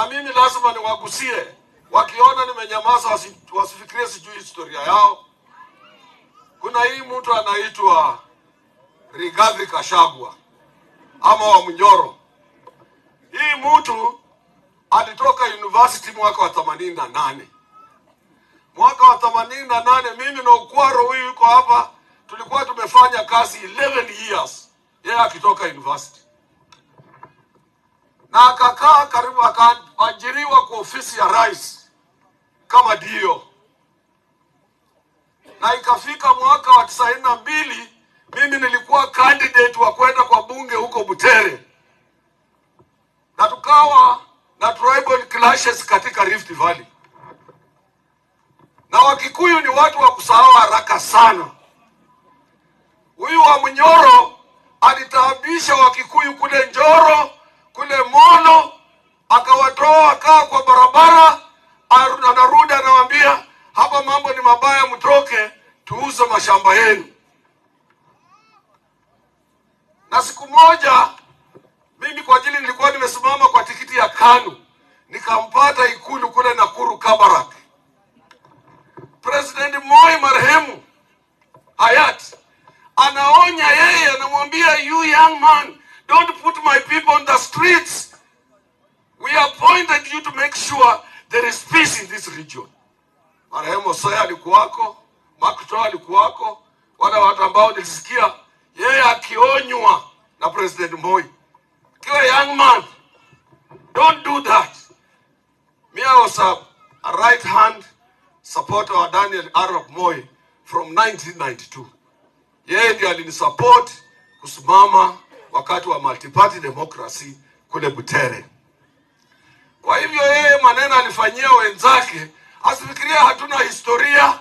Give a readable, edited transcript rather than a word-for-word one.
Na mimi lazima niwagusie, wakiona nimenyamaza wasifikirie sijui historia yao. Kuna hii mtu anaitwa Rigathi Gachagua ama wa Munyoro. Hii mtu alitoka university mwaka wa 88. Mwaka wa 88 mimi na Okwaro huyu yuko hapa tulikuwa tumefanya kazi 11 years yeye akitoka university. Na akakaa karibu, akaajiriwa kwa ofisi ya rais kama dio. Na ikafika mwaka wa 92 mimi nilikuwa candidate wa kwenda kwa bunge huko Butere. Na tukawa na tribal clashes katika Rift Valley. Na Wakikuyu ni watu wa kusahau haraka sana. Huyu wa Munyoro alitaabisha Wakikuyu kule Njoro, kule Mono, akawatoa akaa kwa barabara, anarudi anawaambia hapa mambo ni mabaya, mtoke tuuze mashamba yenu. Na siku moja mimi kwa ajili nilikuwa nimesimama kwa tikiti ya KANU, nikampata Ikulu kule Nakuru Kabarak. President Moi marehemu hayati anaonya yeye, anamwambia, you young man, don't put my people on the streets. We appointed you to make sure there is peace in this region. Marehemu Hosea alikuwako, Makto alikuwako, wale watu ambao nilisikia yeye akionywa na President Moi. Kiwa young man, don't do that. Me, I was a right hand supporter wa Daniel Arap Moi from 1992. Yeye ndiye alinisupport kusimama wakati wa multi-party democracy kule Butere. Kwa hivyo yeye maneno alifanyia wenzake, asifikiria hatuna historia.